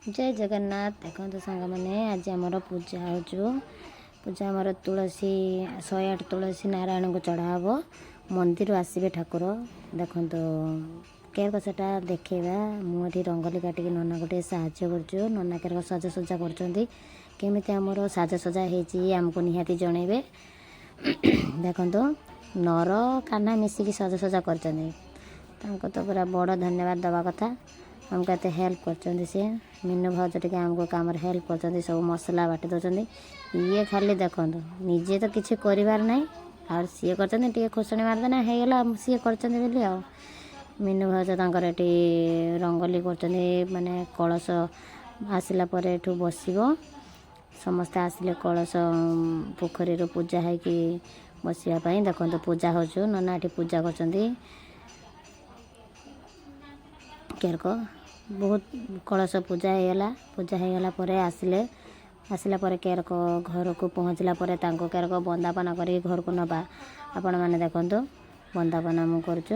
ଜୟ ଜଗନ୍ନାଥ। ଦେଖନ୍ତୁ ସାଙ୍ଗମାନେ, ଆଜି ଆମର ପୂଜା ହେଉଛୁ। ପୂଜା ଆମର ତୁଳସୀ, 108 ତୁଳସୀ ନାରାୟଣଙ୍କୁ ଚଢ଼ା ହେବ। ମନ୍ଦିରରୁ ଆସିବେ ଠାକୁର। ଦେଖନ୍ତୁ କେରକ ସେଟା ଦେଖେଇବା। ମୁଁ ଏଠି ରଙ୍ଗୋଲି କାଟିକି ନନାକୁ ଟିକେ ସାହାଯ୍ୟ କରୁଛୁ। ନନା କେରକ ସାଜସଜ୍ଜା କରୁଛନ୍ତି। କେମିତି ଆମର ସାଜସଜ୍ଜା ହେଇଛି, ଆମକୁ ନିହାତି ଜଣେଇବେ। ଦେଖନ୍ତୁ, ନର କାହ୍ନା ମିଶିକି ସାଜସଜ୍ଜା କରିଛନ୍ତି। ତାଙ୍କୁ ତ ପୁରା ବଡ଼ ଧନ୍ୟବାଦ ଦେବା କଥା। ଆମକୁ ଏତେ ହେଲ୍ପ କରିଛନ୍ତି ସିଏ। ମିନୁ ଭାଉଜ ଟିକେ ଆମକୁ କାମରେ ହେଲ୍ପ କରୁଛନ୍ତି, ସବୁ ମସଲା ବାଟି ଦେଉଛନ୍ତି। ଇଏ ଖାଲି ଦେଖନ୍ତୁ, ନିଜେ ତ କିଛି କରିବାର ନାହିଁ ଆଉ ସିଏ କରିଛନ୍ତି। ଟିକେ ଖୋସଣି ମାରିଦେନା ହେଇଗଲା, ସିଏ କରିଛନ୍ତି ବୋଲି। ଆଉ ମିନୁ ଭାଉଜ ତାଙ୍କର ଏଠି ରଙ୍ଗୋଲି କରୁଛନ୍ତି। ମାନେ କଳସ ଆସିଲା ପରେ ଏଠୁ ବସିବ। ସମସ୍ତେ ଆସିଲେ କଳସ ପୋଖରୀରୁ ପୂଜା ହେଇକି ବସିବା ପାଇଁ। ଦେଖନ୍ତୁ, ପୂଜା ହେଉଛୁ। ନନା ଏଠି ପୂଜା କରୁଛନ୍ତି। କେରକ ବହୁତ କଳସ ପୂଜା ହେଇଗଲା। ପୂଜା ହେଇଗଲା ପରେ ଆସିଲେ। ଆସିଲା ପରେ କେରକ ଘରକୁ ପହଞ୍ଚିଲା ପରେ ତାଙ୍କୁ କେରକ ବନ୍ଦାପନା କରିକି ଘରକୁ ନେବା। ଆପଣମାନେ ଦେଖନ୍ତୁ, ବନ୍ଦାପନା ମୁଁ କରୁଛୁ।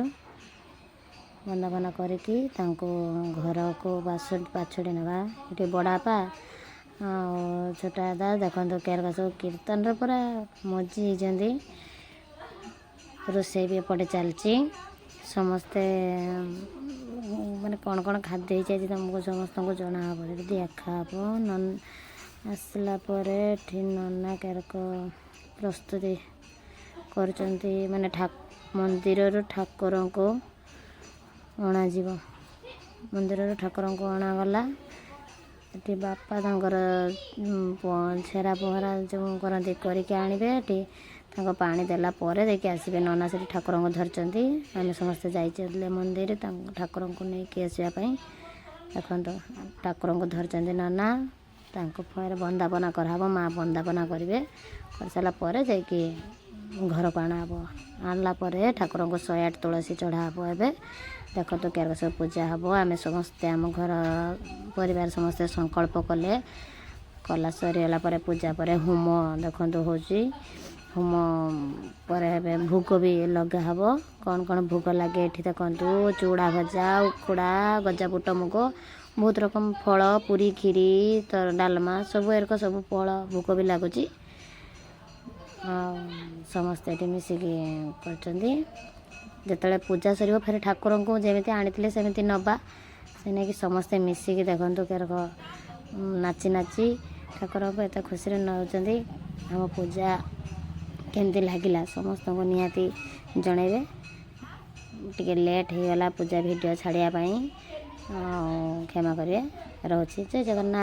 ବନ୍ଦାପନା କରିକି ତାଙ୍କୁ ଘରକୁ ପାଛୋଟି ନେବା। ଏଠି ବଡ଼ବାପା ଆଉ ଛୋଟ ଦାଦା ଦେଖନ୍ତୁ, କେରକ ସବୁ କୀର୍ତ୍ତନରେ ପୁରା ମଜି ହେଇଛନ୍ତି। ରୋଷେଇ ବି ଏପଟେ ଚାଲିଛି। ସମସ୍ତେ ମାନେ କ'ଣ କ'ଣ ଖାଦ୍ୟ ହେଇଛି, ଆଜି ତୁମକୁ ସମସ୍ତଙ୍କୁ ଜଣା ହେବ, ଯଦି ଦେଖା ହେବ। ଆସିଲା ପରେ ଏଠି ନନା କେରକ ପ୍ରସ୍ତୁତି କରୁଛନ୍ତି। ମାନେ ମନ୍ଦିରରୁ ଠାକୁରଙ୍କୁ ଅଣାଯିବ। ମନ୍ଦିରରୁ ଠାକୁରଙ୍କୁ ଅଣାଗଲା। ଏଠି ବାପା ତାଙ୍କର ଛେରା ପହଁରା ଯେଉଁ କରନ୍ତି, କରିକି ଆଣିବେ। ଏଠି ତାଙ୍କ ପାଣି ଦେଲା ପରେ ଯାଇକି ଆସିବେ। ନନା ସେଠି ଠାକୁରଙ୍କୁ ଧରିଛନ୍ତି। ଆମେ ସମସ୍ତେ ଯାଇଥିଲେ ମନ୍ଦିର ତାଙ୍କ ଠାକୁରଙ୍କୁ ନେଇକି ଆସିବା ପାଇଁ। ଦେଖନ୍ତୁ, ଠାକୁରଙ୍କୁ ଧରିଛନ୍ତି ନନା। ତାଙ୍କୁ ଫେରେ ବନ୍ଦାପନା କରାହେବ। ମା ବନ୍ଦାପନା କରିବେ। କରିସାରିଲା ପରେ ଯାଇକି ଘରକୁ ଅଣାହେବ। ଆଣିଲା ପରେ ଠାକୁରଙ୍କୁ 108 ତୁଳସୀ ଚଢ଼ା ହେବ। ଏବେ ଦେଖନ୍ତୁ, କେରକ ସବୁ ପୂଜା ହେବ। ଆମେ ସମସ୍ତେ, ଆମ ଘର ପରିବାର ସମସ୍ତେ ସଂକଳ୍ପ କଲେ। କଲା ସରିଗଲା ପରେ, ପୂଜା ପରେ ହୋମ ଦେଖନ୍ତୁ ହେଉଛି। ହୋମ ପରେ ଏବେ ଭୋଗ ବି ଲଗା ହେବ। କ'ଣ କ'ଣ ଭୋଗ ଲାଗେ ଏଠି ଦେଖନ୍ତୁ: ଚୁଡ଼ା ଭଜା, ଉଖୁଡ଼ା, ଗଜା ବୁଟ ମୁଗ, ବହୁତ ରକମ ଫଳ, ପୁରୀ, କ୍ଷୀରି, ଡାଲମା, ସବୁ ଏରକ ସବୁ ଫଳ ଭୋଗ ବି ଲାଗୁଛି। ଆଉ ସମସ୍ତେ ଏଠି ମିଶିକି କରୁଛନ୍ତି। ଯେତେବେଳେ ପୂଜା ସରିବ, ଫେରେ ଠାକୁରଙ୍କୁ ଯେମିତି ଆଣିଥିଲେ ସେମିତି ନେବା। ସେ ନେଇକି ସମସ୍ତେ ମିଶିକି ଦେଖନ୍ତୁ, କେରକ ନାଚି ନାଚି ଠାକୁରଙ୍କୁ ଏତେ ଖୁସିରେ ନେଉଛନ୍ତି। ଆମ ପୂଜା କେମିତି ଲାଗିଲା, ସମସ୍ତଙ୍କୁ ନିହାତି ଜଣେଇବେ। ଟିକେ ଲେଟ୍ ହେଇଗଲା ପୂଜା ଭିଡ଼ିଓ ଛାଡ଼ିବା ପାଇଁ, ଆଉ କ୍ଷମା କରିବେ। ରହୁଛି, ଜୟ ଜଗନ୍ନାଥ।